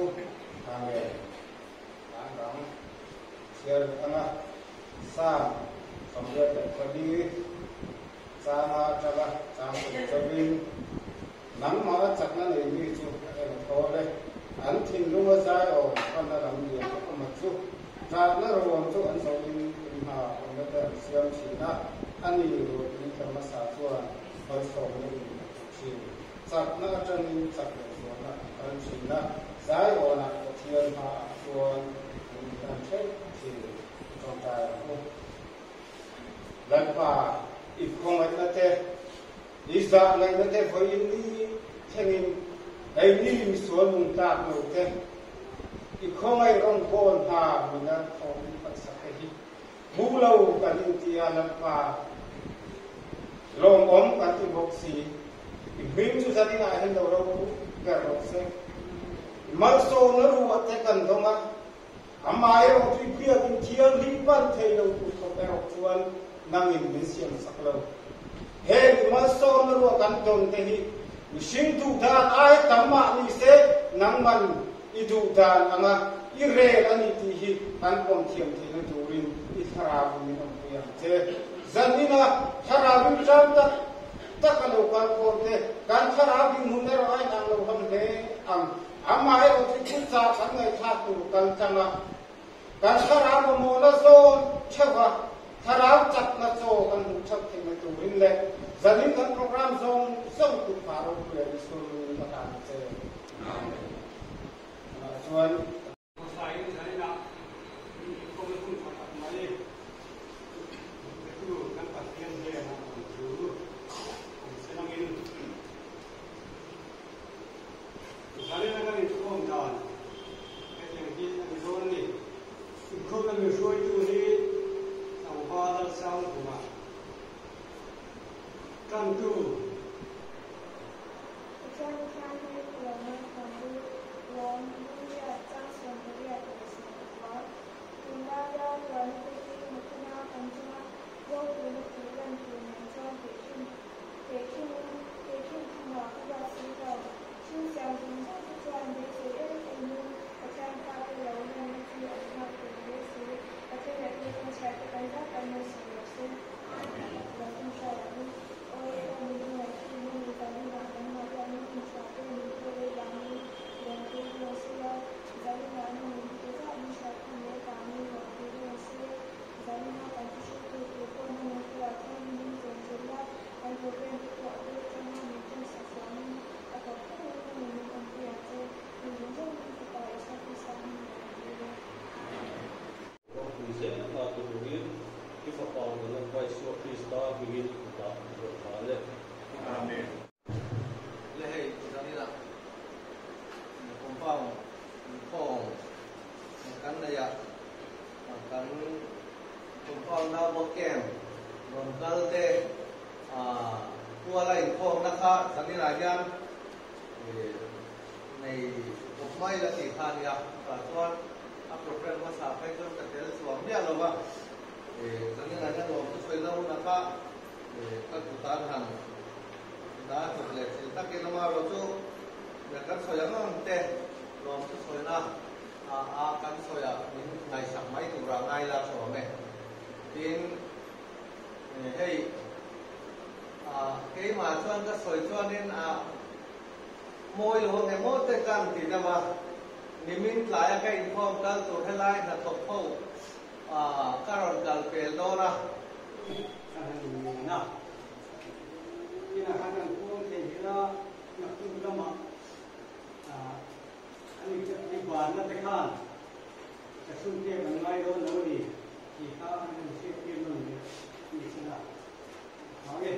u. Amen. Kan dang chhiar leh ang a, Psalm 84 changa atanga chang tum chauhin, Nangmah a chakna nei mi chu a en thawl e, an thinlunga zaiawm panna lam lian a awm a chu ṭahna ruam chu an zawhin in hna awmna te an siam ṭhin a, a ni ruahpui tla hmasa chuan malsawmna in a hmu ṭhin. Chakna aṭangin chak leh zualna an kal ṭhin a, zaiawnah Pathian hmaah chuan an inlan ṭheuh ṭhin. Ṭawngṭai ang u. Lalpa, i khawngaihna te, I zah ngaihna te vawiin ni thlengin keini misual lung tlak lo te, i khawngaih rawngbâwl hna min an thawh in phatsak te hi hmu lo kan inti a, Lalpa lawmawm kan ti bawk si. I hming chu zanin ah hian lo ro ber rawh se. I malsawmna ruah te kan dawng a, amaherawh chu i biakin thianghlim pan thei lo tur khawp erawh chuan nangin min siam sak lo. Heng malsawmna ruah kan dawn te hi mihring duh dan aia tam mah ni se nangman i duh dan anga i rel a ni tih hi kan pawm thiam theihna turin i thlarau in min awmpui ang che. Zanina thlarau in ṭam tak tak a lo kal khawm te kan thlarau dinhmun erawh a inang lo hlawm hle ang. Amaherawh chu thuchah kan ngaihthlak tur kal tlang a, Kan thlarau mamawhna zawn theuh a, thlarau chakna chaw kan hmuh theuh theihna turin leh zanin kan program zawng zawng kut hma ropui leh Isua hmingin ka hlan a che. Amen. Tunah chuan. Hmasa in zaninah min inkhawmna hun tha tak mai petu kan Pathian hnenah rawn thu an che langin Zanina kan inkhawm dan hetiang hi a ni dawn a ni. Inkhawmna min hruaitu hi Tlangval Lalsangvunga, Tantu. Pathian Thianghlim Roman Thawmbu, Rom, Lungriat, Chang 88. Tunlaia tuarna te hi nakin a kan chunga ropuina tih lan tur nen chuan tehkhin Tehkhin tehkhin thamah ka ruat si lo. Thil siam zawng zawng te chuan beisei em emin Pathian fate lo lanna chu an nghak tur hle si. Pathian leh Pathian chhiar te kan zat an lo sawi lo se. Lo tum hrai ang u. Aw e aw min hmangaih tu na ni kan inah nangmah hian min intha te min pek vangin lawmtu rawh se la, zaninah na min hmu zah min hriatpui mai vangin lawmtu rawh se. Zaninah kan thuhriltu tur pawh na min hria chuan min chawmchilh la, kan program te pawh a bul atanga min ṭansak vangin a tawp thlengin na min min awmpui ang che. Min zawng zawng in Fapa Isua Krista hmingin a awmpui e. Amen. Ropui zel a turin i Fapa kan Lalpa Isua Krista hmingin i kutah i rawn hlan e. Amen. Le hei zaninah compound inkhawm kan nei a, kan compound nauva camp rawn kal te kuala inkhawmna kha zaninah hian nei bawk mai la tih kha a nia. Chutah chuan a program hmasa phei chuan ka tel chuang miah lo va, zaninah hian lawmthu sawi na hunah kha Ka kutan han dah chawp leh thil takin amaherawh chu kan sawi ang ang te lawm chu sawina a kan sawi ah min ngaihsak mai tura ngai la chhuam e. Tin, hei keimah chuan ka sawi chuanin a mawi lo ang emaw te kan ti deuh a, nimin tlaia ka inkhawm kal tur helai hnathawk ho ka rawn kal pel dawn a. Kan han inmen a, inah khan kan kawm thei hil a, naktuk lamah an inbanna te khan ka chhungte kan ngai dawn lo a ni tih kha an han hriattir nawn leh a ni sela a vang e.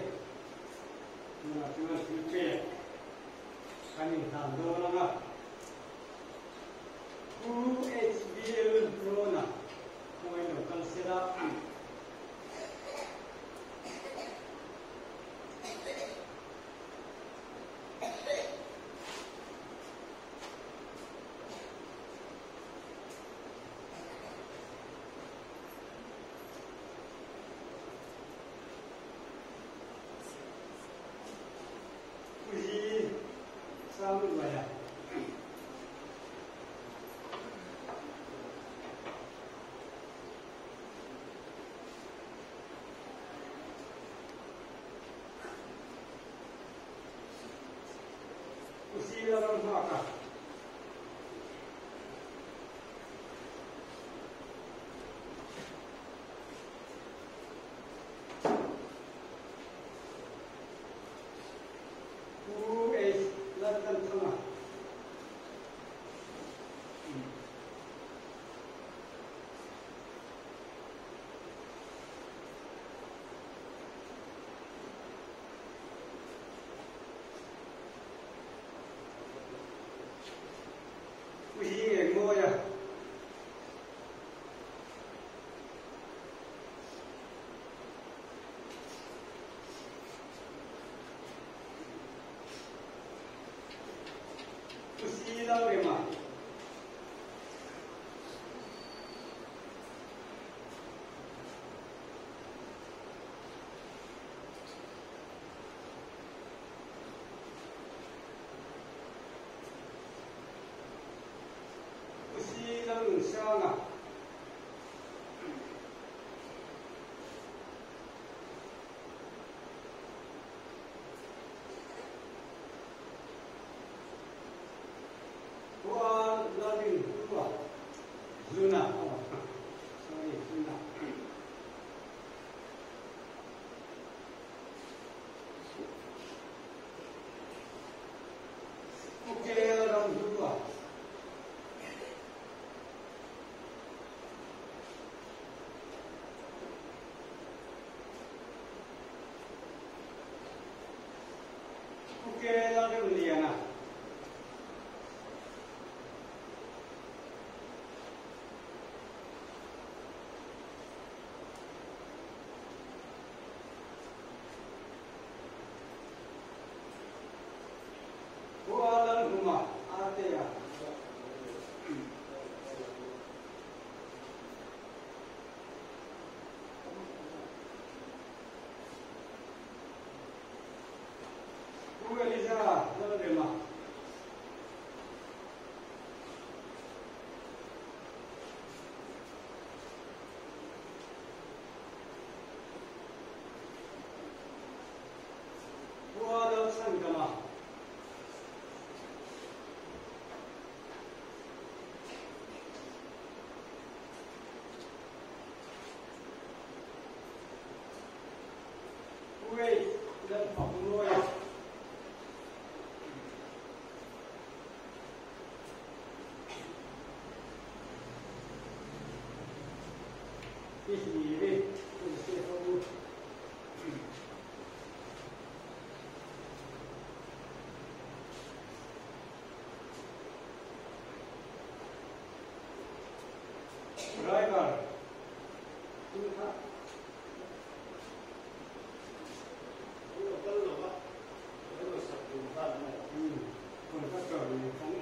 Tunah chuan thil pek kan inhlan dawn ang a, Pu HVL Rawna khawngaih lo kal sela. Pu hi Sang Luaia. Pu Zing Engmawia. Pu Si Lalrema. Pu Si Lalnunsanga. Pu A Lalrinhlua. Zuna. Oh, sorry, Zuna. Pu Kel Ramhlua. Pu Kel Lalremliana. Pu A Lalhuma Artea. Pu Eliza Lalrema. Pu A Lalchhandama. Pu Wei Lalfakmawia. Pi Hliri, Pu Joseph a u. Driver, tu kha. Contractor ni kan.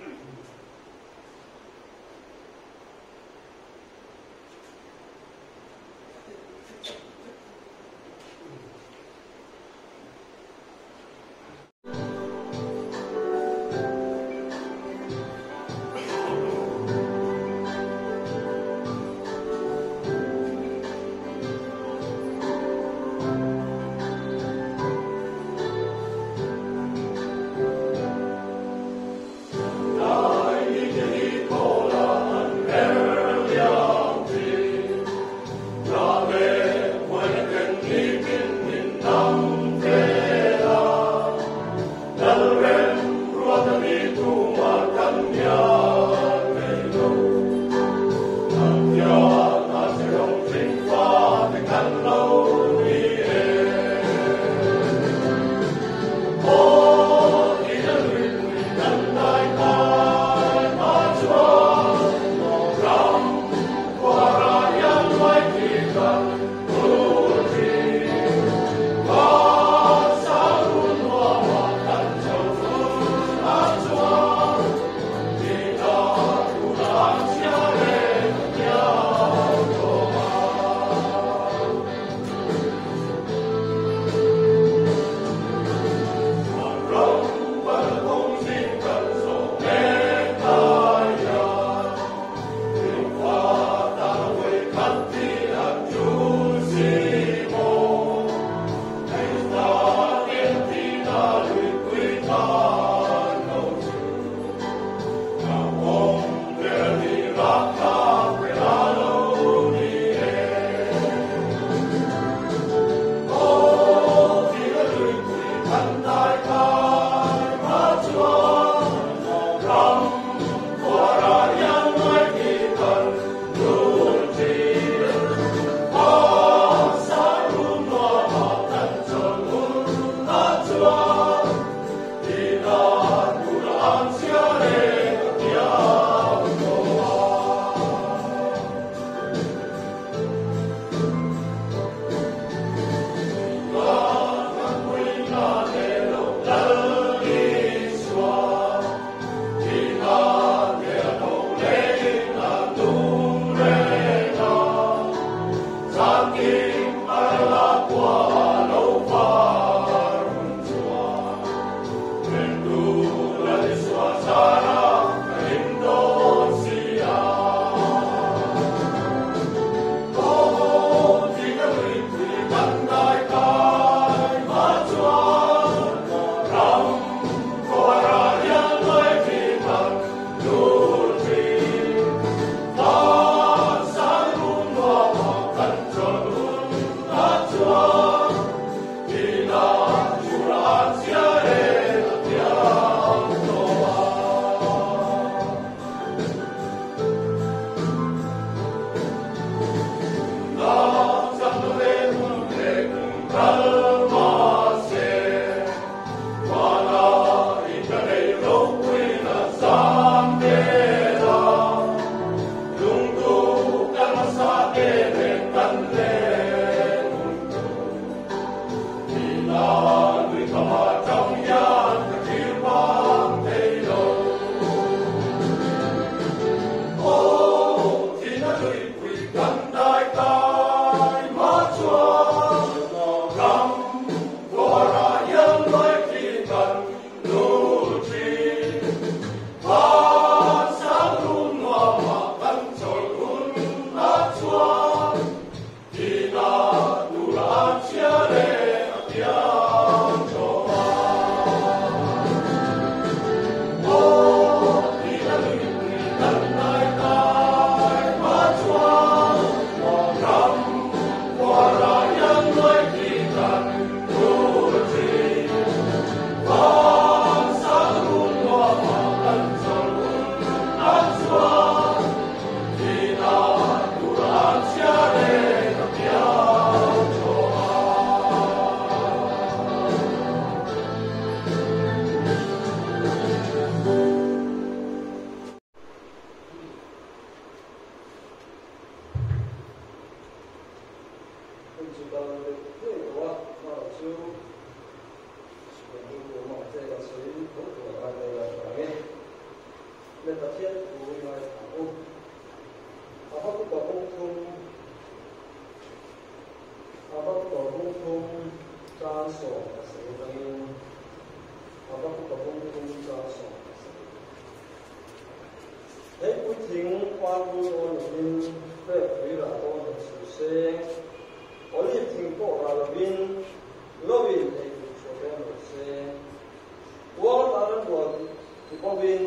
Pathian thu i ngaithla ang u. Habakuka bung thum Habakuka bung thum chang 17 atangin Habakuka bung thum chang 17. Hei puitling par bul dawn lovin hrep tui rah dawn hek suh se, olive thing pawh rah lovin lovin ei tur chhuah dawn lo se. Kuang atan ran rual ti bawkin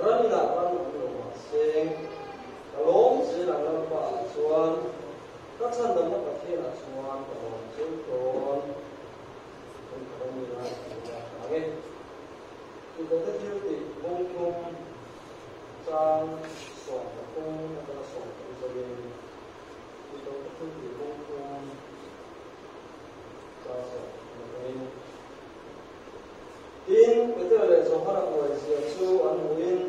ran inah ran awm lo mah se, ka lawm zel ang Lalpa ah chuan, ka chhandamna Pathian ah chuan ka lawm zel dawn. Kan khat a ni lai tih a hria ang e. Tihlote thil tih bungthum chang 13 atanga 30 zawin Tihlote thil tih bungthum chang 30 atangin Tin, Petera leh Johana uaizia chu an hmuhin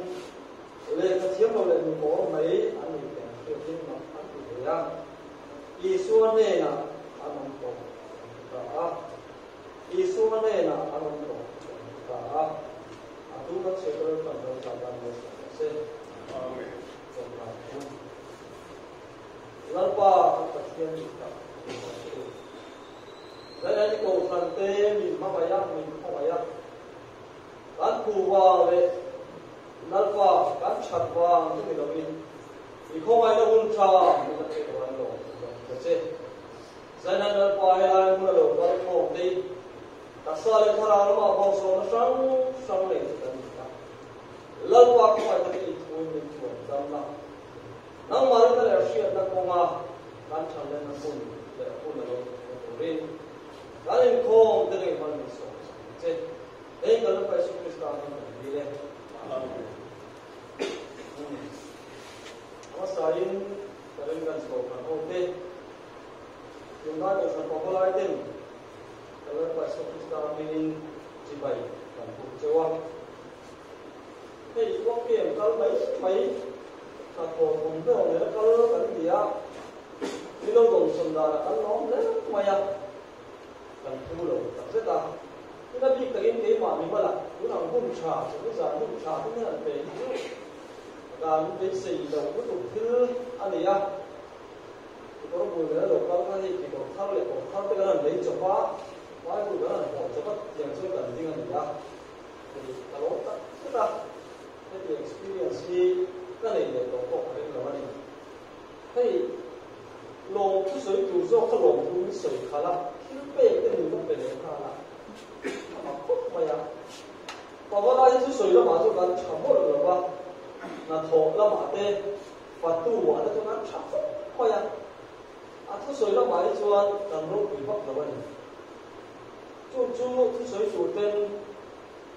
lehkha thiam lo leh mi pawl mai an nih teh an hriatin mak an ti hle a. Isua hnenah an awm tawh an ti ta a. Isua hnenah an awm tawh an ti ta a. A tu kan chhiat rawih pan lo zah dan mai suah rawh se. Amen. Chawlhna thu. Lalpa kan Pathian dik tak ni rawh se u. Zainai ni kohhran te min hmangaih a, min khawngaih a. Kan phu vang leh Lalpa kan that vang chu ni lovin i khawngaihna hun tha min la pek lo an lawm zawk ta che. Zainai Lalpa helai hmun a lo kal khawm te i taksa leh thlarau lamah bawksawmna hrang hrang nei chu kan ni a. Lalpa khawngaih takin i thuin min thuam dam a. Nangmah rinna leh hriatna kawnga kan thanlenna hmun leh hun a lo thawk na turin kan inkhawm te ring hman min sawm sak ang che. Hei kan Lalpa Isu Krista hming kan dil e. Amen. A hmasain ka ring kan chho kan ho te, tunlai kohhran pawhawlai ten kan Lalpa Isu Krista hmingin chibai kan buk cheu a. Hei uakem kal mai mai hnathawh thawmhnaw nena kal kan ti a, ni lo dawmsawn danah kan lawm hle mai a, kan phu lo takzet a. Tuna bik takin keimah mi malah tun ang hun tha, chawhni zan hun tha te hian an pe hi chu dan beisei lo lutuk thil a ni a. Kekawr bul nena lo kal kha hei kekawr thar leh kawr thar te kan han lei chawp a, Bible kan han hawh chawp a, tiang chuan kan ding a ni a. Hei ka lawm tak zet a, heti experience hi ka nei leh tawh pawh ka ring lo a ni. Hei lawm thu sawi tur zawk kha lawm thu min sawi khalh a, thil pek te min va pe leh nghal a, a mak khawp mai a. Pavala hi thu sawi lamah chu kan tha mawlh lo va, hnathawh lamah te, fatu ah te chuan kan tha khawp mai a, a thusawi lamah hi chuan kan ropui vak lo a ni. Chu chu thusawi tur ten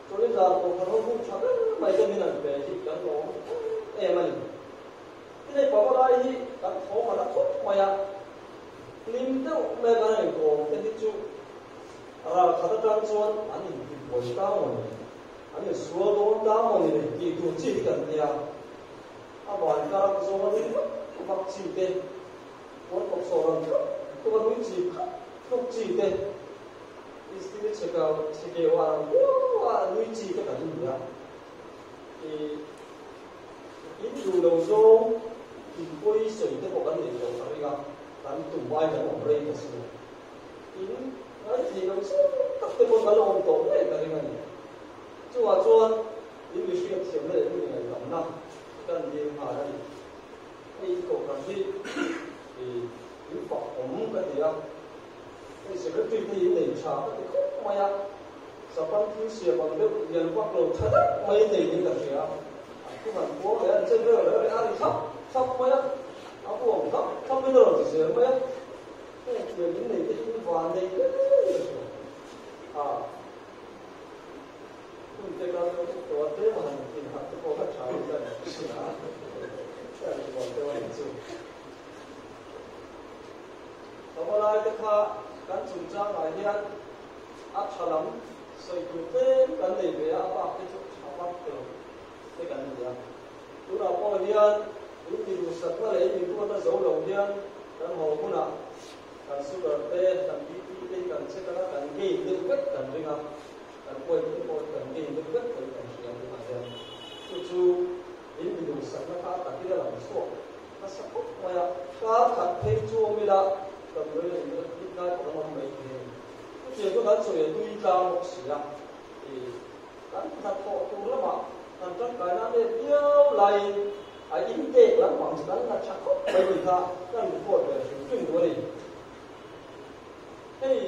Chawlizar Kohhran ho hun tha ber mai te min an pe hi kan lawm em em a ni. Tinei pavalai hi kan thawm a la khawp mai a, hlim deuh mai kan han inkawm te hi chu ral khat atang chuan an intibuai ta maw ni, an insual dawn ta maw ni le tih tur chi hi kan nia. A van kar zawng a nui vak vak chi te, puan kawp sawh ran tluk tluk a nui chi khat tluk chi te, Istiri chhekau chhekeu a ang viau a nui chi te kan ni a. I in duh lo zawng in pawi sawi te pawh kan nei lo ka ring a, kan tum ai kan awm rei ta si lo. In ngaithei lo zawng tak te pawh kan la awm tawh ngei ka ring a ni. Chuvah chuan in mi hriatthiamna leh mi ngaihdamna kan dil nghal a ni. Hei kohhran hi i in fak awm ka ti a, hei secretary te hi in nei tha ka ti khawp mai a, sapan thil siam ang deuh lian vak lo tha deuh mai in nei niin ka hria a, an thum an puang leh a, an chen vel reng reng a, a ri thlap thlap mai a, a buang thlap thlap in a rawn ti zel mai a, heng thiam in nei te hi in van nei hle in ka hria a. Hun te kal deuh deuh tawh a, tlem a han inhak te pawh kha tha in ka hria a, ka han inbual deuh a nih chu. Pavalai te kha kan chungchangah hian a tha lam sawi tur tlem kan nei ve a, a bak te chu tha vak lo te kan ni a. Tunah pawh hian in mi duhsakna leh in mi ruatna zo lo hian kan haw hunah kan sugar te, kan BP te hi kan check anga kan gain deuh vek kan ring a. Kan pawi te pawh kan gain deuh vek pawhin kan hria tunah hian. Chu chu. Harsatna kha a takin a lang chhuak nasa khawp mai a, kar khat phei chu awm ila damdawi leh in ngai pawh an awm mai thei a ni. Chutiang chu kan sawi a tui tlang bawk si a, ih kan hnathawh tur lamah kan tangkaina a let viau laiin a inpek lampang chu kan la tha khawp mai ni kha kan report ve hrim hrim duh a ni. Hei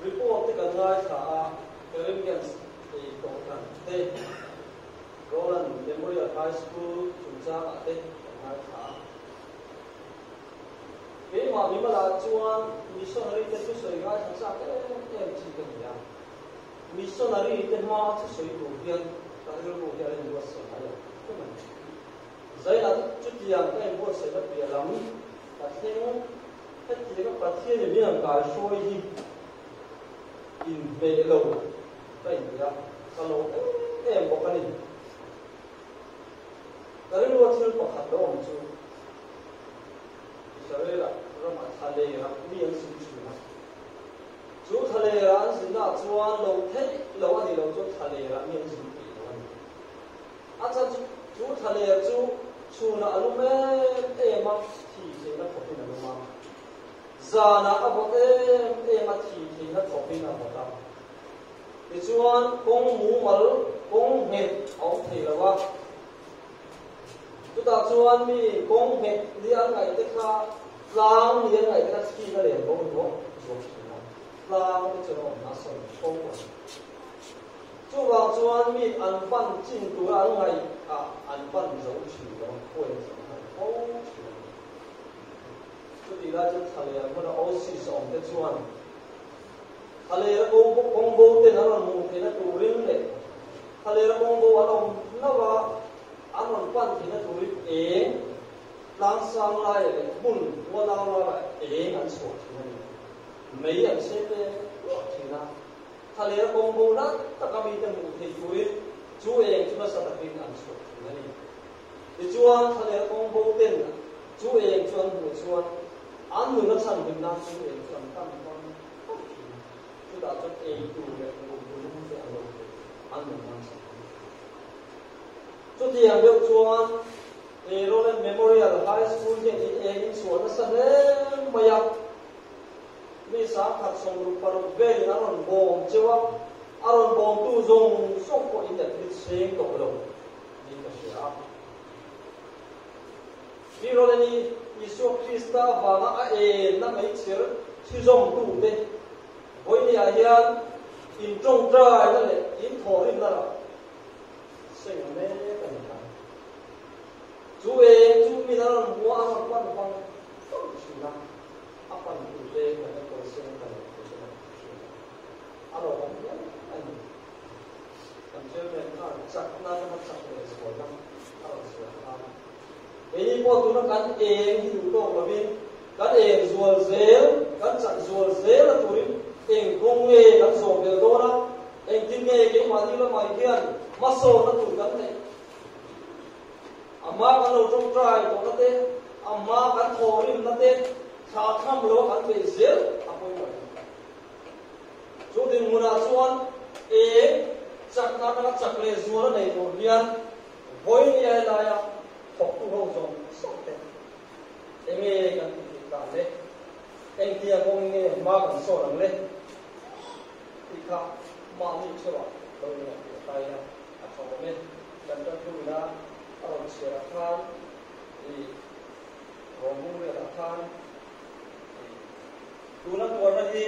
report te kan ngaithla a, Corinthians ei kohhran te, Roland Memorial High School chungchangah te kan ngaithla a. Keimah mimalah chuan missionary te thusawi ngaithla chak em em chi ka ni a. Missionary te hma thusawi tur hian ka rilru hi a la inbuatsaih ngai lo khawp a ni. Zainah chutiang ka inbuatsaihna piah lam ka thleng hetianga Pathianin min an kaihruai hi inhmeh lo ka inti a, ka lawm em em bawk a ni. Ka rilrua thil pakhat lo awm chu Israel-ah ramah thlalera mi an zin thin a. Chu thlalera an zinnaah chuan lo theih lo a nih loh chuan thlalera mi an zin peih lo a ni. A chan chu chu thlaler chu chhunah a lum em em a, thi theihna thawkin a lum a. Zanah a vawt em em a, thi theihna thawkin a vawt a. Tichuan kawng mumal, kawng nghet a awm thei lo a. Chutah chuan mi kawng nghet ni an ngaih te kha tlang ni an ngaih te kha chhin a len bo ruak ruak thin a. Tlang te chu an awm nasa in fo a ni. Chuvang chuan mi an pan chin tura an ngaih ah an pan zo thin lo a, khuai a chang hman fo thin a ni. Chutih lai chuan thlaler hmuna Oasis a awm te chuan thlaler a kawng bo ten an rawn hmuh theihna turin leh thlaler a kawng bo an awm hlauh a, an rawn pan theihna turin eng tlang sang laiah leh hmun huanau laiah eng an chhuah thin a ni. Mei an chhe te ruah thin a. Thlaler kawng bo nat taka mite hmuh theih turin chu eng chu nasa takin an chhuah thin a ni. Tichuan, thlaler kawng bo ten chu eng chu an hmuh chuan an nun a chhan hlim nan chu eng chu an pan vang vang thin a. Chutah chuan ei tur leh hmuh tur lum te an lo thei, an nun nan chhan hlim thin. Chutiang deuh chuan he Roland Memorial High School hian in eng in chhuah nasa hle mai a. Mi 1066 velin a rawn bawm cheu a, a rawn bawmtu zawng zawng pawh in admit seng tawh lo niin ka hria a. Mi Roleni Isua Krista avanga a enna meichher thizawmtute vawinia hian in tawngtaina leh in thawhrimna ram seng mek a ni ang. Chu eng chu min a rawn hua a rawn pan vang vang thin a. A pan tute kan enkawl seng ta lo tih chu kan hria a, a lawmawm hle a ni. Kan chairman khan chakna atanga chak leh zualna a rawn sawi ang khan keini pawh tuna kan eng hi duh tawk lovin kan eng zual zel, kan chak zual zel a turin eng kawng nge kan zawm belh dawn a, engtin nge keimahni lamah hian hmasawnna tur kan neih. Ama kan lo tawngtai tawhna te, ama kan thawhrimna te thlah tham lo a kan beih zel a pawimawh em? Chu dinhmunah chuan eng chakna atanga chak leh zual a nei tur hian vawi ni ai laia thawktu ho zawng zawng te enge kan tih theih dan le, engtia kawng nge hma kan sawn ang le tih kha mahni theuhah lo inngaihtuah ta ila a tha awm e. Kan tanpuina a rawn chhiarah khan i rawngbung riatah khan i tuna tuarna hi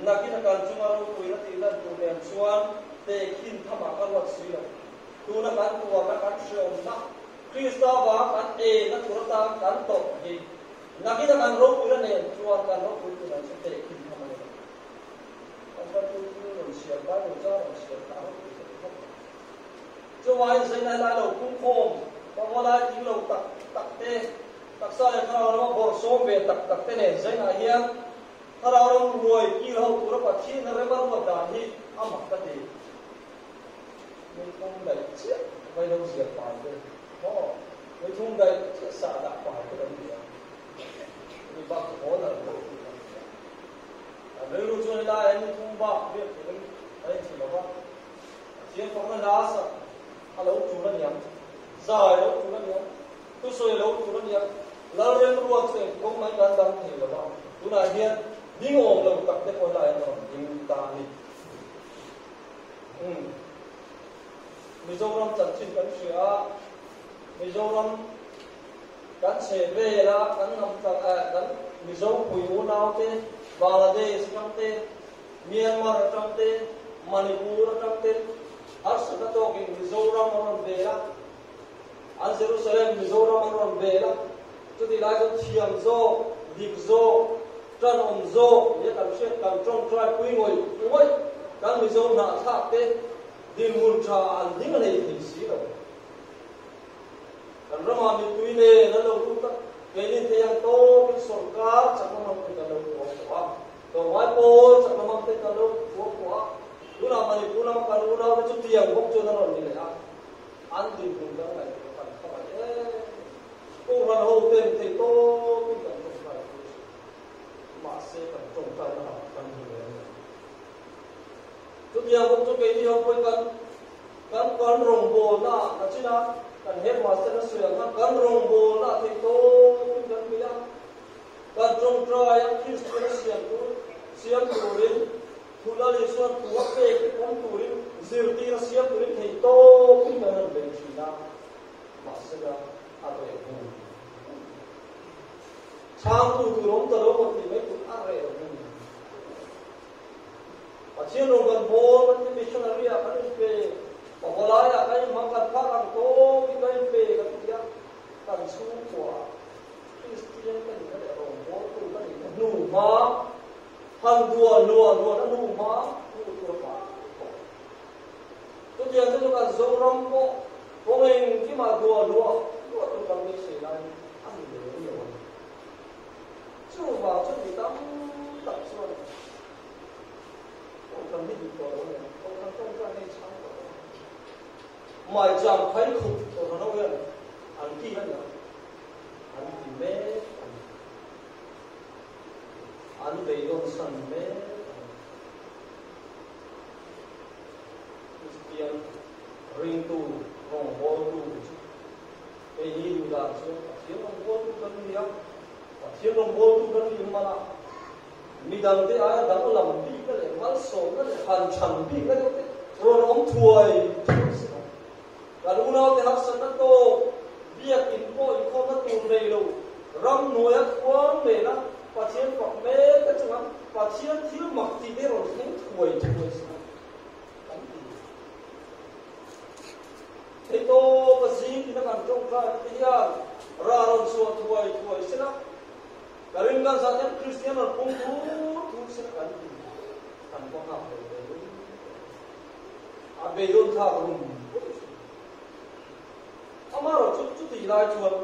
nakin a kan chunga ropuina tih lan tur nen chuan tehkhin thamah ka ruat si lo. Tuna kan tuarna kan hreawmna Krista vang kan eina tur atan kan tawrh hi nakin a kan ropuina nen chuan kan ropui tur nen chu tehkhin tham a ni lo. Kan tanpui thil rawn chhiar Bible chang rawn chhiar kha a ropui ka ti khawp mai. Chuvangin zainai lai lo pungkhawm, panga lai tling lo tak tak te, taksa leh thlarau rama bawrhsawm ve tak tak te nen zainah hian thlarau ram ruai kil ho tura Pathian rem a ruat dan hi a mak ka ti. Mi thum daih chiah vailo ziah pai te maw? Mi thum daih chiah sah dah pai te kan ni a, mi bak chu haw nalh lo tih kan ni a. Kan rilru chuan helaiah hian mi thum bak biak turin kan inchhun lo va. Pathian fakna hla sak a lo tul a niang. Zai lo tur a nia, thusawi lo tur a nia, Lalremruat chu engkawng mai kan dang thei lo va, tunah hian ding awm lo tak te pawh helaiah an rawn ding ta a ni. Umm. Mizoram chanchin kan hria a, Mizoram kan chhe vel a, kan hnam tlang eh kan Mizo pui unau te, Bangladesh atang te, Myanmar atang te, Manipur atang te harsatna tawkin Mizoram an rawn vel a, an Jerusalem Mizoram an rawn vel a, chutih lai chuan thiam zawk, dik zawk, tanawm zawk nia kan hriat kan tawngtai pui ngawih ngawih kan Mizo hnahthlak te dinhmun tha an ding hlei thei si lo. Kan ramah mipui nen an lo lut a, keini thei ang tawkin sawrkar chakna hmang te kan lo tuam tawh a, tlawmngai pawl chakna hmang te kan lo tuam tawh a, tunah Manipur lama kan unaute chu tiang bawk chuan an rawn ni leh a, an dinhmun kan ngaihtuah kan hmangaih em. Kohhran ho ten thei tawkin kan tawngtai pui thin, mahse kan tawngtaina ah kan hmu lem lo. Chutiang bawk chu keini ho pawhin kan kan kan rawngbawlna ah na chin a, kan headmaster a sawi ang khan kan rawngbawlna ah theihtawpin kan bei a, kan tawngtai a Kristian a siam tur siam turin Thulal Isuan thu a pek te pawm turin zirtir a siam turin theihtawpin kan rawn bei thin a, mahsela a reh hmun. Chhangtu tur awm ta lo maw tih mai tur a reh hmun. Pathian rawn kan bawl kan ti missionary ah kan inpe, pawlai ah kan inhmang kan phak ang tawk in kan inpe kan ti a, kan chhungkua ah Kristian ka nihna leh rawngbawltu ka nihna hnu hma, han dua lua luan a hnu hma hmuh tur a vang tawh. Chutiang chu chu kan Zoram pawh kawng engkimah dua lua lua tur kan beisei laiin a ni lem lo a ni. Chuvang chu mi tam tak chuan Kohhran hi dik tawh lo a ni ang, Kohhran tawngtai hi chhang tawh lo a ni. Maicham phai khup Kohhran ho hian an kil a ni ang, an ti mek a ni. An beidawn san mek a ni. Kristian ringtu rawngbawltu chu Keini duh dan chuan Pathian rawngbawltu kan ni a, Pathian rawngbawltu kan nih hman a, midangte aia danglam bikna leh malsawmna leh han chhan bikna deuh te rawn awm thuai thuai se la, kan unaute harsatna tawk, biakin pawh inkhawmna tur nei lo, ramhnuaia khuang nena Pathian fak mek te chunga Pathian thil mak tih te rawn thleng thuai thuai se la kan ti. Hei tawp a zing tina kan tawngtai te hian rah rawn chhuah thuai thuai sela, ka ring kan zah hian Kristian rawn pung thur thur sela kan ti kan va nghak lo ve lung a beidawn thlak rum rum thin. Amaherawhchu chutih lai chuan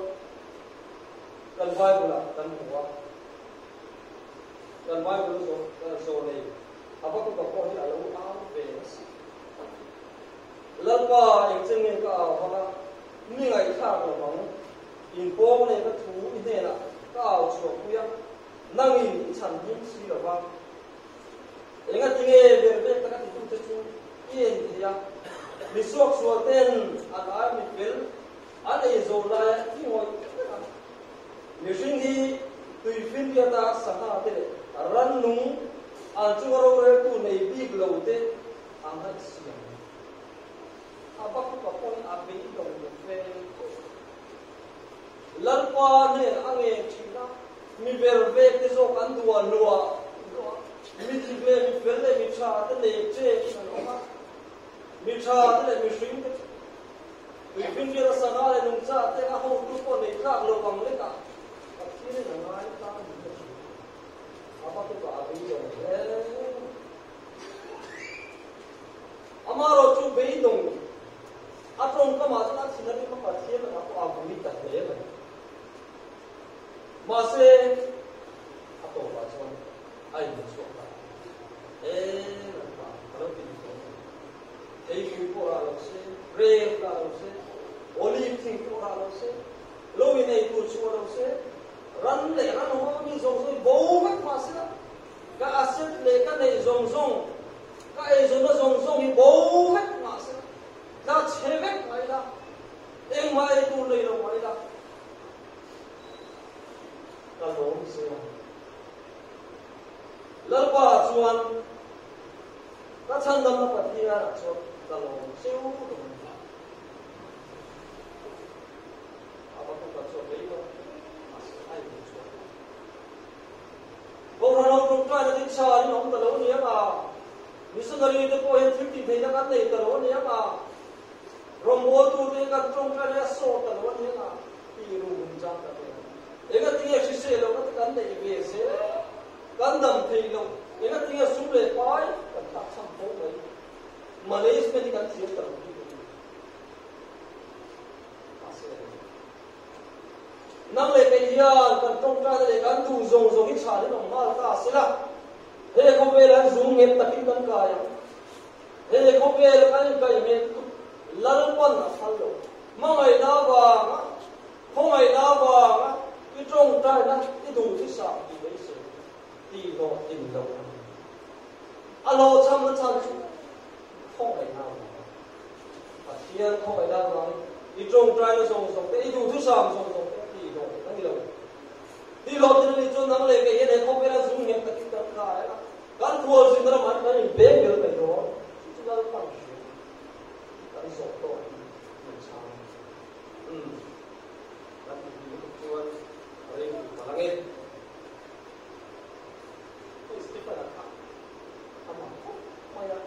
kan Bible ah kan hmu a, kan Bible zawh nei Habakuka pawh hi a lo au ve nasa. Lalpa, engchen nge ka au hang a, mi ngaihthlak lo ang, inpawng leh ka thu i hnenah ka au chhuahpui a, nangin i chhan him si lo va. Engati nge ber ber taka titute chu i en thei a, mi suaksual ten an ai mi fel an ei zawh laia i ngawih vek a. Mihring hi tuifinriata sangha te leh rannung an chunga roreltu nei bik lo te A ngaihsiam Habakuka pawhin a beidawng lo ve khawp. Lalpa hnen a ngen thin a, mi ber vek te zawk an duh a hluah hluah a, mi dik leh mi fel leh mi tha te leh chekin an awm a, mi tha te leh mihring te chu tuifinriat a sangha leh nungcha te a hotu pawh nei tlak lo vang lekah Pathianin a ngai ta ni a hria. Habakuka a beidawng hle. Amaherawh chu beidawng a tawngkamah chuan a thin a rim a, Pathian lakah pawh a vui ta hle mai. Mahse, a tawpah chuan a inhmuchhuak ta. E Lalpa, ka lo ti duh tawh mai. Theipui pawh rah lo se, rel rah lo se, olive thing pawh rah lo se, lo inei tur chhuah lo se, ran leh ran ho mi zawng zawng hi bo vek mah sela, Ka asset leh ka neih zawng zawng, ka eizawnna zawng zawng hi bo vek mah se, tla chhe vek mai la. Engmah ei tur nei lo mah ila ka lawm zel ang. Lalpa chuan ka chhandamna Pathianah chuan ka lawm cheu dawn a ni. Habakuka chuan beidawng mahse a inhmu chhuak lo. Kohhran ho tawngtaina ding tha an inawm ta lo a ni ang a, missionary te pawh hian thil tih theihna kan nei ta lo a ni ang a, rawngbawltu te hi kan tawngtaina hi a sawt ta lo a ni ang a tih ru hun chang ka pe a. Engatinge hrisel lohna te kan neih ve zel, kan dam theih loh, engatinge sum leh pai kan tlak chhan fo mai, management hi kan thiam ta lo bik a ni. Mahse, nang leh kei hian kan tawngtaina leh kan duh zawng zawng hi chhan in awm nghal ta a sela, he khawvel an zum nghet takin kan kai ang. He khawvel kan inkaih nghet tuk Lalpan a phal lo. Hmangaihna avanga, khawngaihna avanga i tawngtaina i duh thisa tih beisei tih hlawhtlin loh a ni. A hlawhchhamna chhan chu khawngaihna avanga. Pathian khawngaihna avangin i tawngtaina zawng zawng te, i duhthusam zawng zawng te tih hlawhtlin a ni lo. Tih hlawhtlin a nih chuan nang leh kei hian he khawvela zum nghet takin kan kai a, kan khualzin ramah kan inpeng ber mai dawn. Chu chu Lalpan hria kan zawh tawh hi min chhang a ni. Umm, kan tih lutuk chuan a rei duh palh ang e. Hei Stephen-a kha a mak khawp mai a.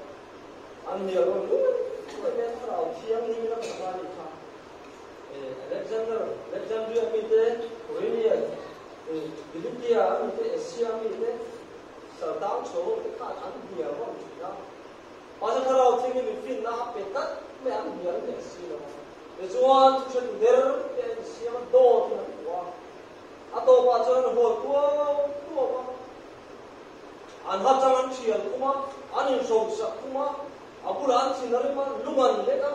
An hnial rawn luai luai mai a, Thlarau Thianghlim in a khat a nih kha. Alexander, Alexandria mite, Kurenia, Kilikia mite, Asia mite, Sardang chhawng te khan an hnial rawn thin a. Mahse Thlarau Thianghlim in finna a pe tlat mai a, an hnial hneh si lo a. Tichuan thuhretu der te a insiam a, dawtin an puh a. A tawpah chuan an hual tuau tuau a. An ha chang an thial khum a, an inhrosak khum a, a bulah an thin a rim a, lung an lek a.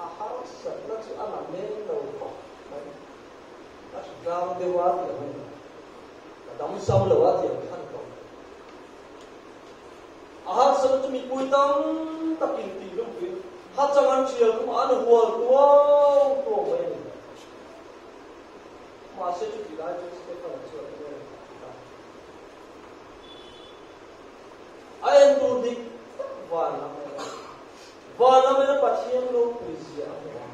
A harsatna chu a la men lo khawp mai. Ka hri tlang deuh a tih ang a ni. Ka dam sam lo a tih ang khan tawh. A harsatna chu mipui tam takin tih hlum tuin ha chang an thial khum a, an hual tuau tuau mai a ni. Mahse chutih lai chuan Stefan-a chuan enge a tih ta? A en tur dik tak van lam a en a. Van lam en a Pathian ropui zia a hmu a.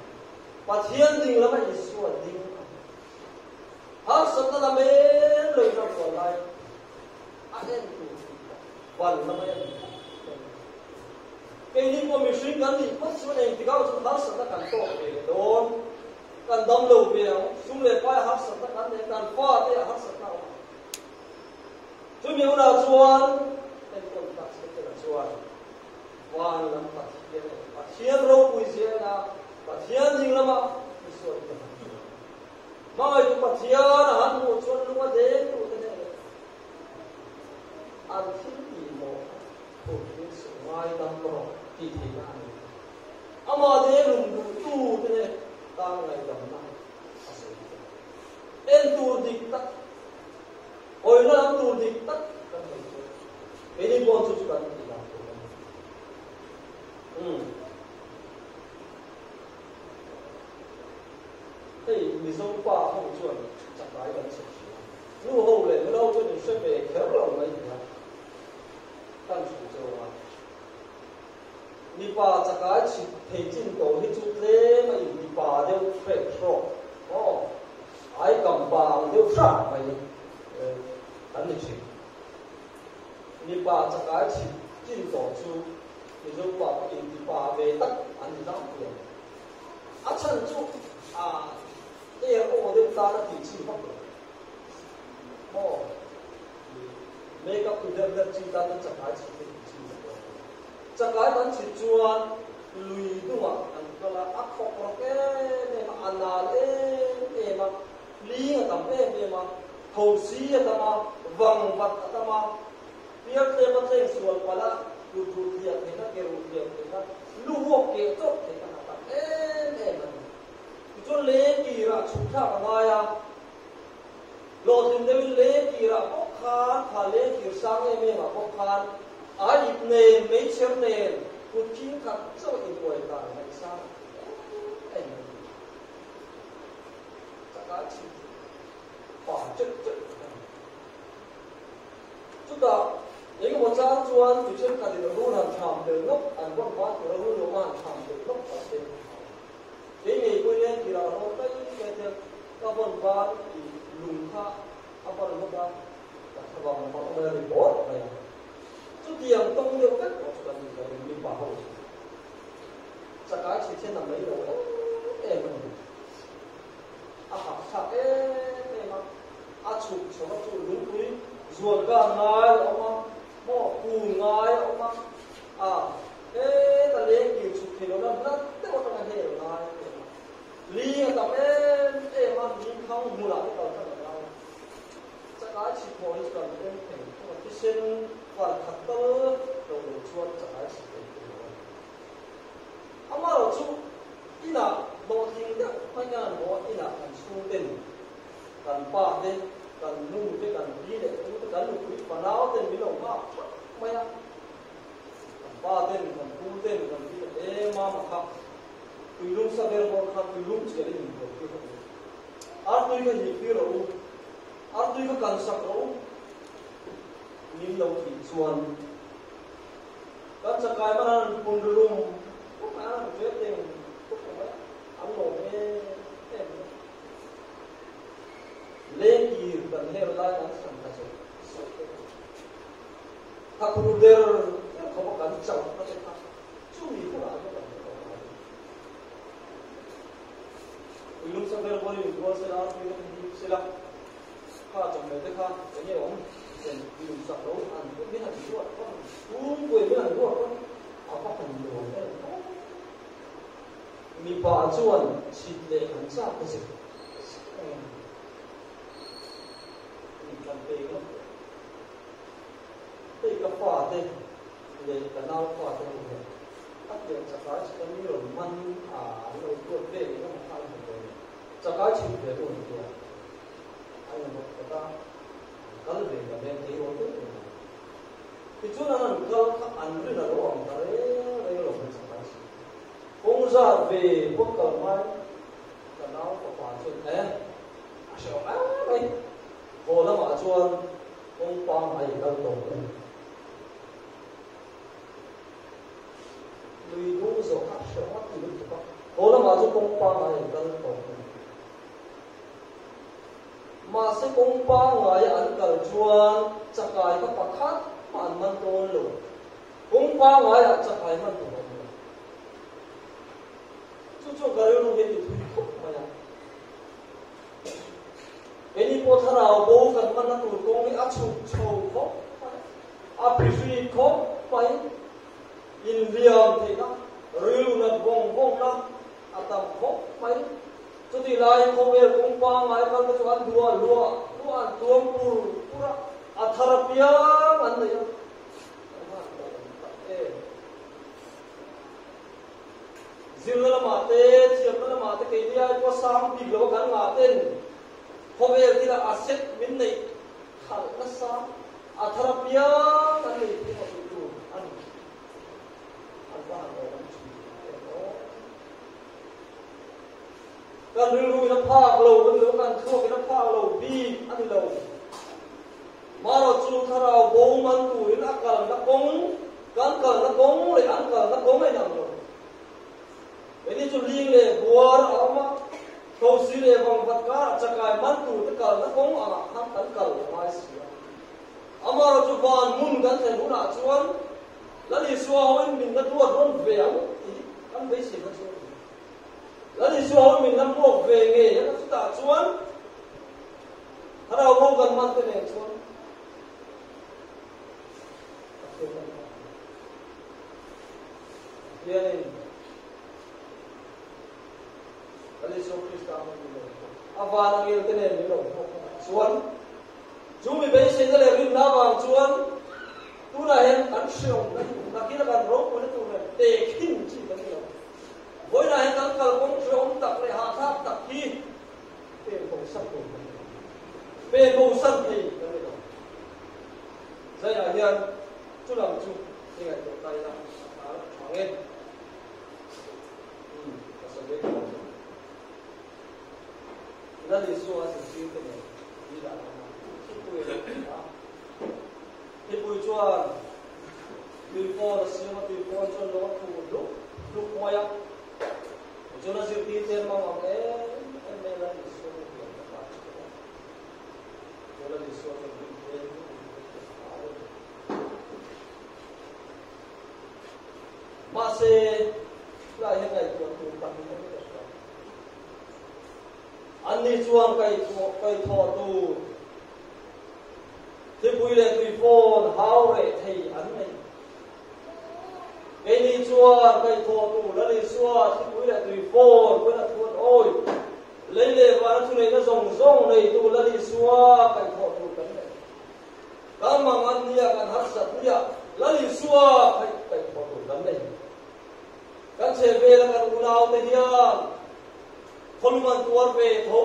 Pathian ding lama Isua ding a hmu. Harsatna lam em lo in a vuah lai a en tur dik tak van lam a en tak mai a ni. Keini pawh mihring kan nih phawt chuan engtikah chuan harsatna kan tawk ve dawn. Kan dam lo ve ang, sum leh pai a harsatna kan nei, kan fate a harsatna a awm ang. Chumi hunah chuan enkawl tak Stephen-a chuan van lam Pathian a en, Pathian ropui zia en a, Pathian ding lama Isua hi ka hmu thin a. Hmangaihtu Pathian a han hmuh chuan lung a deng duh te hneh an thil tih mawh kha phurhin suh ngaidam rawh tih theihna a nei. Amah leh lung duhtu te tan ngaihdamna a sawi thei. En tur dik tak, hawina lam tur dik tak kan nei chuan keini pawh chu chu kan tih dan tur a ni. Umm. Hei Mizo pa ho chuan chakai kan chhe thin a, nu ho leh nula ho chuan in hre ve kher lo mai nia kan hrilh cheu a. Mipa chakai chhit thei chin tawh hi chu tlem a in mipa deuh hrek hrawk maw? Ai kam pa ang deuh hrak mai kan ni thin. Mipa chakai chhit chin tawh chu Mizo pa pawh in tipa ve tak an ni tlangpui ang. A chhan chu a er aw deuh tan a tih chi vak lo maw? Make up tu der der chi tan chuan chakai chhit hi tih chi vak lo. Chakai kan chhit chuan lui dungah kan kal a, a khawk rawk em em a, a nal em em a, hling a tam em em a, thosi a tam a, vang vat a tam a, piar tlem a tleng sual palh a, kut ruh tliak theihna, ke ruh tliak theihna, lu huak keh chawp theihna a tam em em a ni. Tichuan leng kirah chhuk thlak a ngai a, Hlawhtlin deuhin lengkirah bawk khan, kha lengkir sang em em ah bawk khan a ip nen, meichher nen, kut khing khat chauh inkuai dan ngaihsang em em. Chakai chhit pa teuh teuh a ni. Chutah engemaw chang chuan mi thenkhatin rul han thlam tel nawk, an vawn ban tura rul lawma han thlam tel nawk pah te an hmu a. Kei ngei pawhin hian tirah ka rawn mai mai hian ka vawn ban i lung kha a ban hlawk a, ka thlavang mak mai a ri bawr mai a. Chutiang tawng deuh vek pawh chu kan ni lo, mipa ho chu chakai chhe chhe na mai lo em em a ni. A hahthlak em em a, a chhuk chho a chu lungpui zual kar ngai a awm a, maw kun ngai a awm a, a heta leng kir chhuk thei lohna hla deuh atanga hel ngai a awm a, ling a tam em em a, ling thang hmunah te kal tan a ngai a, chakai chhit hmawh hi chu kan awm thei thung a, thisen far khat tal lo lo chuan chakai chhit thei thei lo a ni. Amaherawhchu inah hlawhtling deuh mai hian an haw a, inah kan chhungten kan pa te, kan nu te, kan pi leh pu te, kan nupui fanau ten min lo nghak thap mai a, kan pa ten, kan pu ten, kan pi leh e mama kha tuilum sa ber bawr khan tuilum chialin min buai tir rawh u, artui kha hih tir rawh u, artui kha kan sak rawh u, min lo tih chuan Kan chakai man an pun rilum khawp mai, an han vel teng khawp mai a, an lawm em em mai. Lengkir kan her lai an thlan ta zawk zawk te kha thakhur der der khawp a kan chauh na te kha chumi hunah chuan kan hmu tawh ngai. Tuilum sa ber pawhin in kual sela, tui te kha hip sela, Kha chawhmeh te kha enge awm chen lung sak lo an put min han ruat pawn chhungkuai min han ruat pawn a va han nuam em aw. Mipa chuan chhit leh han chak zek zek mai a ni. Min kan pek ngawt tawh. Hei ka fa te leh ka nau fa te ho hian a tiang chakai chhit a mi rawn man a an lo duat vel engemaw kha an hmu ve ni. Chakai chhit ve u an tia. A in rawk tak a, an kal ve ta ve thei aw deuh reng a. Tichuan an han kal kha an rin a lo ang ta reng reng lo hmeichhe kai si. Kawng zat ve pawn kal hmain ka nau fapa chuan eh a hre awm em mai. Haw lamah chuan kawng pangngai i kal tawh u. Lui dung zawh kha a hre awm a ti lutuk a, haw lamah chuan kawng pangngai i kal tawh u. Mahse kawng pangngaia an kal chuan chakai kha pakhat mah an man dawn lo. Kawng pangngaiah chakai man tur a awm lo. Chu chuan ka rilru hi a ti thui khawp mai a. Keini pawh thlarau bo kan manna tur kawng hi a chhuk chho khawp mai a, a phihri khawp mai, inhliam theihna, rilru nat vawng vawngna a tam khawp mai. Chutih laiin khawvel kawng pangngai kal te chu an duah luah luah an tuam pur pur a, a thar apiang an nei a. Kan han awm tak em? Zirna lamah te, thiamna lamah te keini ai pawh sang bik lo a kan ngah ten khawvel thila a set min neih khalh nasa, a thar apiang an nei thung a tih tur a ni. An va han awm thin em aw. Kan rilru in a phak lo a ni lo, kan thluak in a phak lo bik a ni lo. Marawh chu thlarau bo man turin a kalna kawng, kan kalna kawng leh an kalna kawng a inang lo. Keini chu ling leh buar a awm a, thosi leh vangvat karah chakai man turte kalna kawng angah khan kan kal a ngai si a. Amarawh chu van hmun kan thlen hunah chuan Lal Isua hoin min la duat rawn ve ang tih kan beisei na chu a ni. Lal Isua hoin min la hmuak ve ngei a, chutah chuan thlarau bo kan hman te nen chuan Pathian kan hman ang. Pathianin Lal Isua Krista hmang min lo hmuak, a van angel te nen min lo hmuak hunah chuan Chu mi beiseina leh rinna avang chuan tunah hian kan hreawmna hi nakin a kan ropuina tur nen tehkhin chi kan ni lo. Vawiinah hian kan kalkawng hreawm tak leh hahthlak tak hi pen bosan tur kan ni lo. Pen bosan thei kan ni lo. Zaiah hian chu lam chu i ngaihtuah ta ila a hnar a tha nge. Ka sawi leh tawh ang. Lal Isua a zirtirte nen Dil ah an awm a, thipui a lo thlen a. Thipui chuan tui pawn a siam a, tui pawn chuan lawng a phur hlup hlup mai a. Tichuan a zirtirte an mang ang em em mai a, Lal Isua chu hliam tak a chhuk a. Chuan Lal Isua chuan rin hmel hmuh in a hlau a ni. Mahse, tunah hian ngaihtuah tur pahnih awm in ka hria. Anni chuan kaihthawh tur thipui leh tuifawn hau reh thei an nei. Keini chuan kaihthawh tur Lal Isua thipui leh tuifawn pawn a thuan awi. Lei leh vana thuneihna zawng zawng neitu Lal Isua kaihthawh tur kan nei. Kan mangan nia, kan harsat nia, Lal Isua khaih kaihthawh tur kan nei. Kan chhehvela kan unaute hian khawlum an tuar ve tho,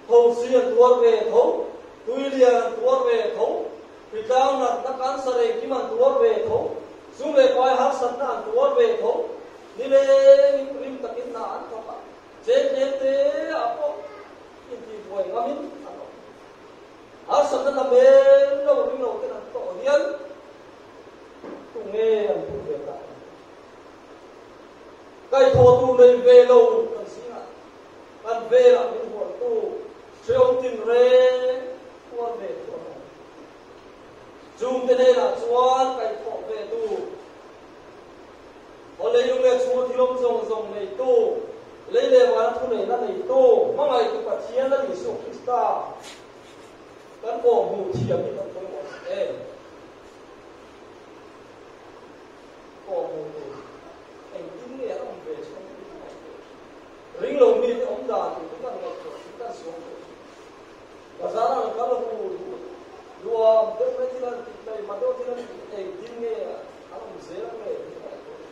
thosi an tuar ve tho, tuilian an tuar ve tho, hritlang natna cancer engkim an tuar ve tho, sum leh pai harsatna an tuar ve tho, nilengin rim takin hna an thawk a, cheng tlem te ah pawh intihbuai ngamin an awm. Harsatna la mel lo ring lo ten an tawh hian tunge an hmuh ve tak ang? Kaihthawh tur nei ve lo kan zingah kan velah min hualtu hreawm tinreng tuar ve thu an awm. Chungte hnenah chuan kaihthawh ve tur Aw leilung leh chhunga thil awm zawng zawng neitu, lei leh vana thuneihna neitu, hmangaihtu Pathian Lal Isua Krista kan pawh hmuh thiam hi kan pawimawh tak em? Pawh hmuh tur engtin nge an awm ve chhan tih ka ngaihtuah thin. Ringlo mite awm dan tur chu kan ngaihtuah thin, kan suam tawh thin. Bazar ah kan kal hu duam deuh mai thil an tih mai, ma deuh thil an tih engtin nge an awm zel ang nge tih ka ngaihtuah thin.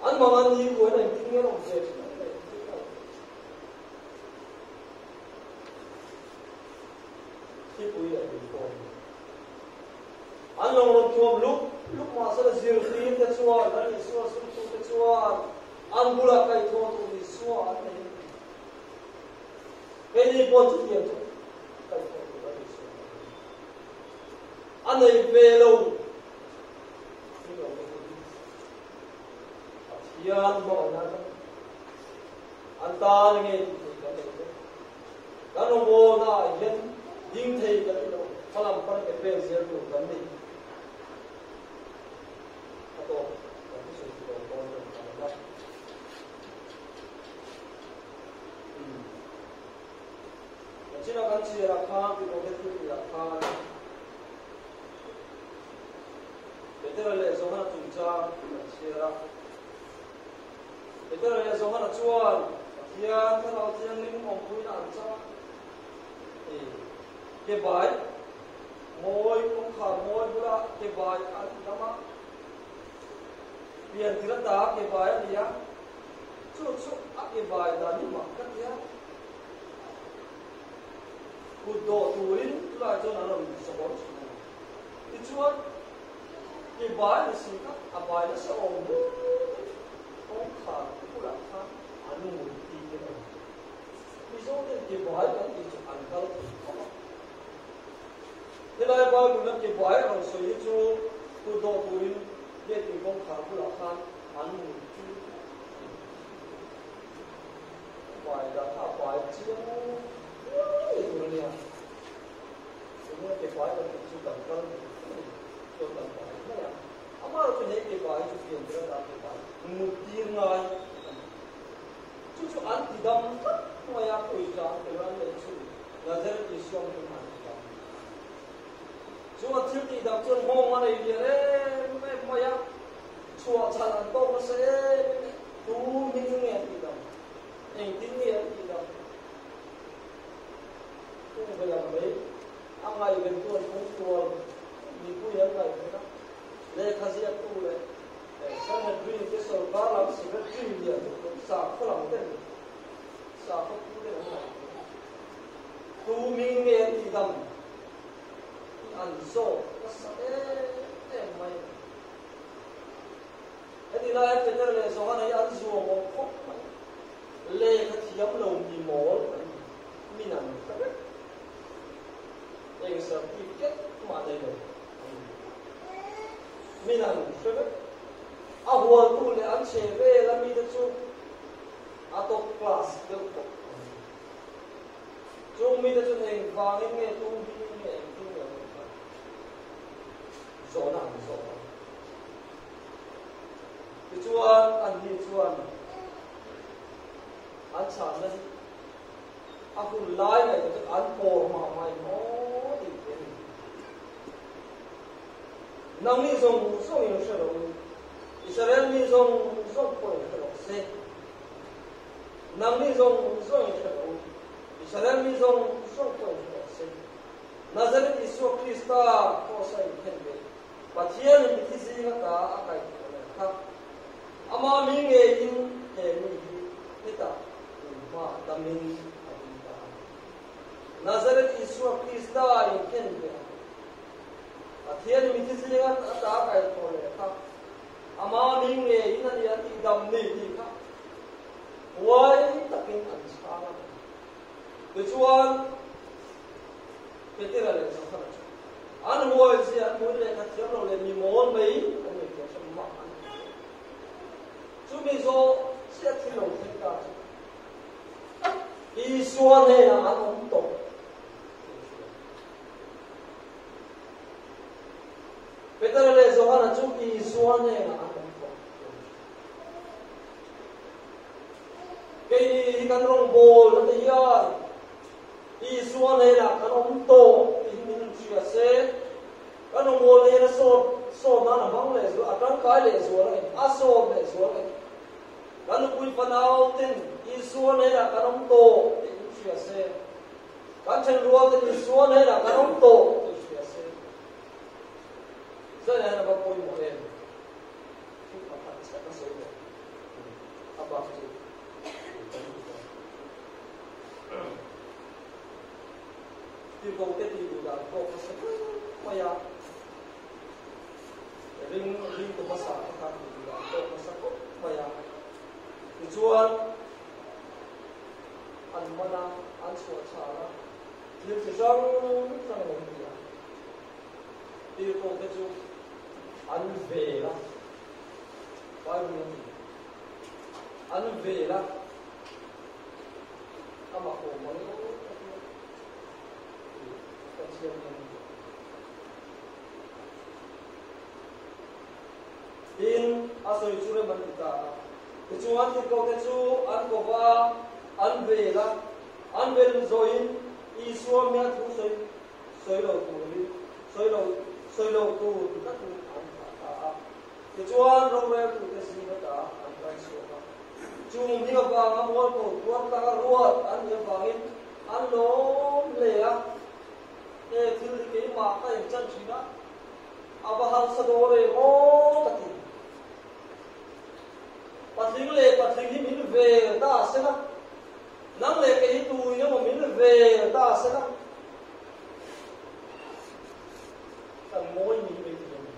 An mangan ni kuain engtin nge an awm ve thin ang nge tih ka ngaihtuah thin. Thipui leh tuifawn an lo rawn thuam lup lup mahsela zirtir te chuan Lal Isua zirtute chuan an bulah kaihthawh tur Isua an nei a ni. Keini pawh chutiang chu kaihthawh tur Lal Isua an nei a nei ve lo. Ni lo te hi Pathian hmangaihna atang an tan nge tih thei kan nei lo. Kan rawngbawlna ah hian ding thei kan ni lo, hmalam pan ke pen zel tur kan ni. A tawp kan thusawi chu lo dawn reng kan awm a. Kan chin ah kan chhiar ah khan Timote thiltih ah khan Petera leh Johana chungchang kan chhiar a. Petera leh Johana chuan Pathian Thlarau Thianghlim awmpuina an chang a. Ke bai mawi kawngkhar mawi bula ke bai kha an ti dam a. Pian tir ata ke bai a ni a. Chu chu a ke bai dan hi mak ka ti a. Kut dawh turin chulai chuan an rawn sawr thin a ni. Tichuan, ke bai ni si kha a bai nasa awm hle mai. Kawngkhar bulah khan an mut tih te a ni. Mizo ten ke bai kan tih chu an kal thei khawp a. Helai Bible a ke bai a rawn sawi hi chu kut dawh turin Biakinn kawngkhar bulah khan an mut tih a ni. Pai dah kha a pai chiang viau ni tur a nia. Tunge ke pai kan tih chu kan kal duh a ni. Chuan kan pai mai a. Amaherawh chu he ke pai chu fian tir atan ke pai mut tir ngai a ni. Chu chu an ti dam tlat mai a, pawisa an tel an neih chhun Nazareth Isua hming an ti dam. Chu an thil tih dang chuan nghawng a nei lian em em mai a, chhuah chhan an tawk nasa em em e. Tu hming nge an tih dang? Engtin nge an tih dang? Tung ve ang mai, a ngaihventu an pung tual, mipui an ngaihven a, lehkha ziaktu leh Sanhedrin te sorkar lam secretary lian tuk sakhaw lam ten sakhaw pu ten an ngaihven a. Tu hming nge an tih dang? Tih an zawt nasa em em mai. Heti laia Peter leh Johana hi an zuam awm khawp mai. Lehkha thiam lo. class deuh tawh a ni. Chung mite chuan eng vangin nge tum hi nge engtin nge an awm kha zawhna an zawh a. Tichuan anni chuan an chhanna hi a hun lai ngaihtuah chuan an pawr mah mah in aw tih theih a ni. Nangni zawng zawngin hre lo in Israel mi zawng zawng pawhin hre lo se. Nangni zawng zawngin hre lo Israel mi zawng zawng pawhin hre lo se. Nazareth Isua Krista Kross-a inthen leh Pathianin mithi zinga ta a kaihthawh leh kha Ama mi ngeiin he mi hi hetah in hma damin a ding ta a. Nazareth Isua Krista inthen leh Pathianin mithi zinga ta a kaihthawh leh kha Ama mi ngeiin a ni a tih dam ni tih kha huai takin an chhang a ni. Tichuan, Petera leh Johana chu an huai zia an hmuin lehkha thiam lo leh mi mawl mai an ni tih an hre mah an ti tawh. Chumi zawh chiah thil lo thleng ta chu Isua hnenah an awm tawh tih an hria. Petera leh Johana chu Isua hnenah an awm tawh tih an hria. Keini hi kan rawngbâwl na te hian Isua hnenah kan awm tawh tih hi min hria se, kan rawngbâwl na hian a sâwt sâwt nân a hmang leh zual, a tangkai leh zual a ngei, a sâwt leh zual a ngei. Kan nupui fanau ten Isua hnenah kan awm tawh tih min hria se, kan ṭhenrual ten Isua hnenah kan awm tawh tih hria se, Zaina hian a va pawimawh em? Thu pakhat chiah ka sawi leh a bak chu kan duh dawn. Tirhkoh te tih duh dan pawh ka hre mai mai a, ring ringtu hmasa te kha tih duh dan pawh ka hre khawp mai a. Tichuan an man a, an chhuah chhal a, thil chi hrang hrang an ti a. Tirhkoh te chu an vel a, Bible a ti, an vel a, amah awm ang emaw tak hian Pathian hian a ti. Tin, a sawi chu rem an ti ta a. Tichuan tirhkoh te chu an ko va, an vel a, an vel zawhin Isua hmel thu sawi sawi lo turin sawi lo sawi lo tur ti tlatin an thlah ta a. Tichuan roreltute zing ata an kal chhuak a. Chung hnim avanga mualpho tuar tlanga ruat an nih avangin an lawm hle a. He thil hi keimah ka inchan thin a, a va harsa dawn em aw ka ti. Patling leh patling hi min vel ta a sen a. Nang leh kei hi tuin emaw min vel ta a sen a. Kan mawi ni mai thei a ni.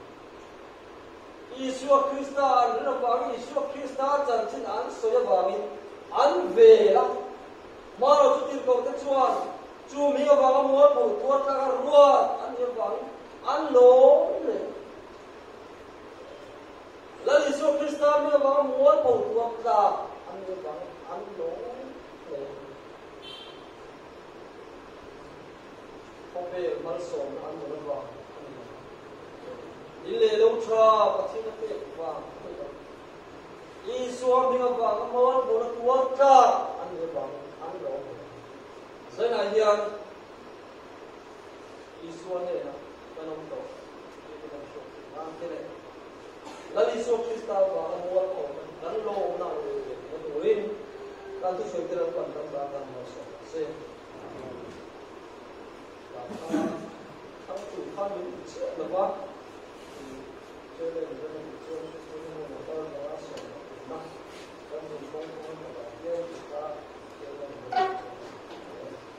Isua Krista an rin avangin, Isua Krista chanchin an sawi avangin an vel a. Hmaraw chu tirhkohte chuan chu mi avanga mualpho tuar tlaka ruat an nih avangin an lawm hle. Lal Isua Krista mi avanga mualpho tuar tlak an nih avangin an lawm hle. Khawvel malsawmna an dawn avang a ni lo. In leh lo tha Pathian a pek vang a ni lo. Isua hming avanga mualpawna tuar tlak an nih avangin an lawm lo. Zainah hian Isua hnenah kan awm tawh tih te kan hriat theih nan te leh Lal Isua Krista avanga mualpawna kan lawmna ang leh ve theihna turin kan thusawi te Lalpan kan tan tan malsawm ang se. Thangtu kha min ti chiah lo va, challenge a nih chuan hriatpuina hmun a kal danga sawm a tum a, kan zun kawng kawng a kawtah hian ti kha challenge a nih chuan a ti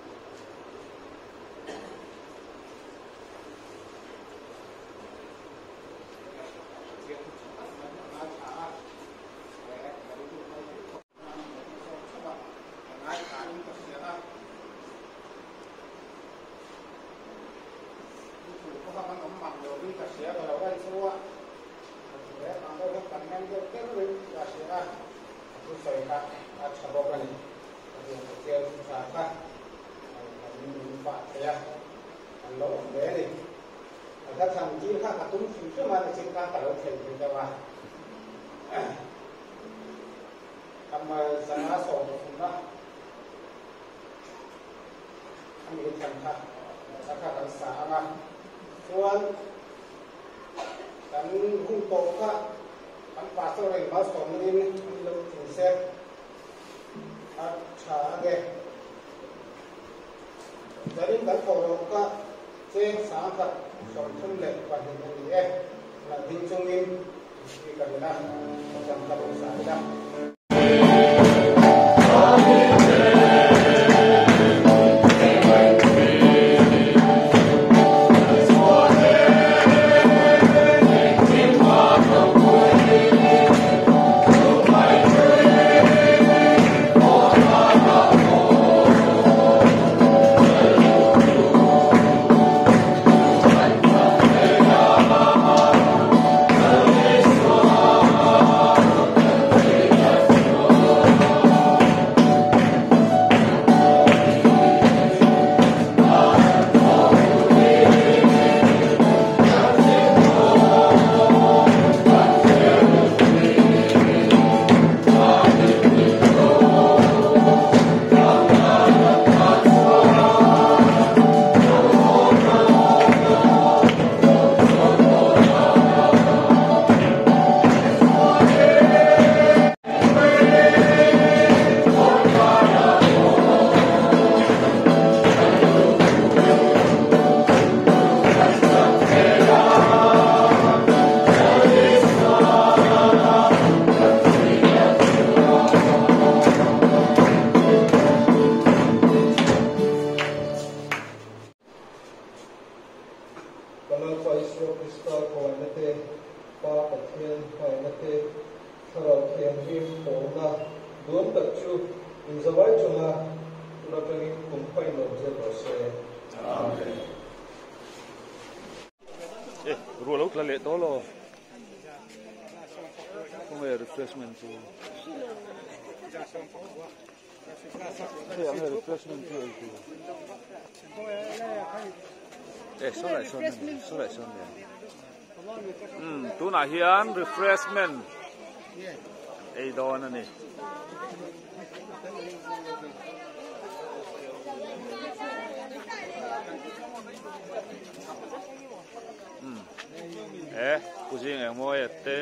a ni. Sel tha kha an min pah thei a, an lo awm ve a ni. A hla thlan tir kha ka tum hrim hrim a, nichin khan ka lo thei ve deuh a. Amal zanga 13 a a mi thlan kha a kha kan sa ang a, chuan kan hun tawp kha kan pastor in malsawmna in an lo tling se a tha ange. Zanin kan thawh loh kha cheng 1032 a ni e. Lah ding chungin speaker ina kan ka rawn sa ila. Kan Lalpa Isua Krista kawaina te, Pa Pathian hmaina te, Thlarau Thianghlim pawlna duam tak chu inzawai chunga tun atangin kum hmain awm zel rawh se. Amen. E, ruah lo tla leh tawh lo. Khawnge refreshment chu? Hei ang refreshment chu ei tur. E, saw lai sawn ani, saw lai sawn ani. Um, tunah hian refreshment ei dawn ani. Um, e, pu zing eng mawi a te.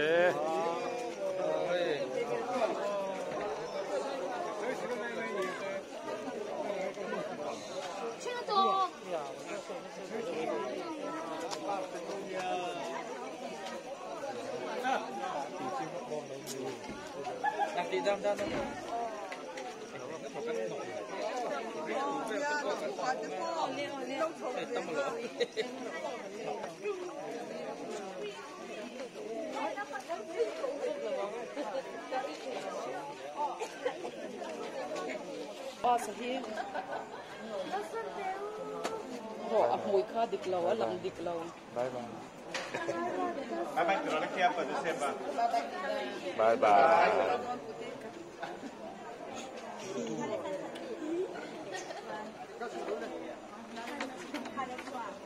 Bye bye. Bye bye.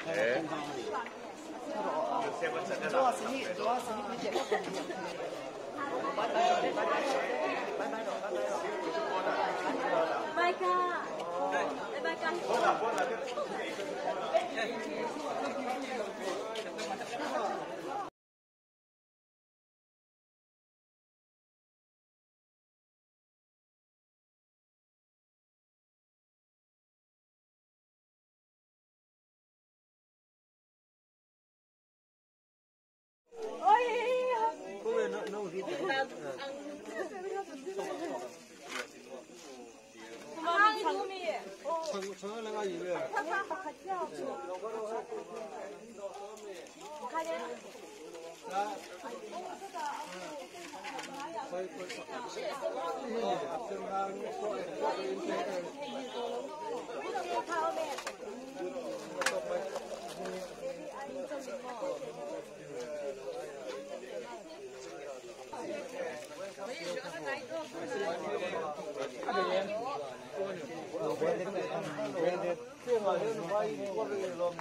Eh. Bye ka. Bye ka.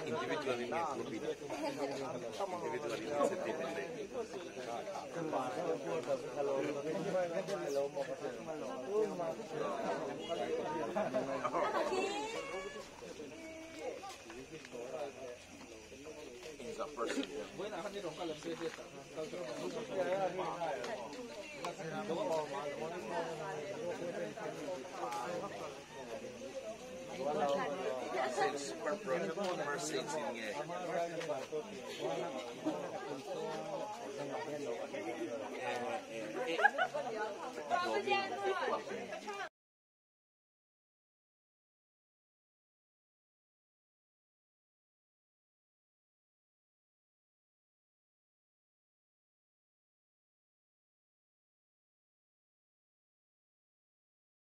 Individually nge group in individually incentive an nei. Sales per product per sales in nge.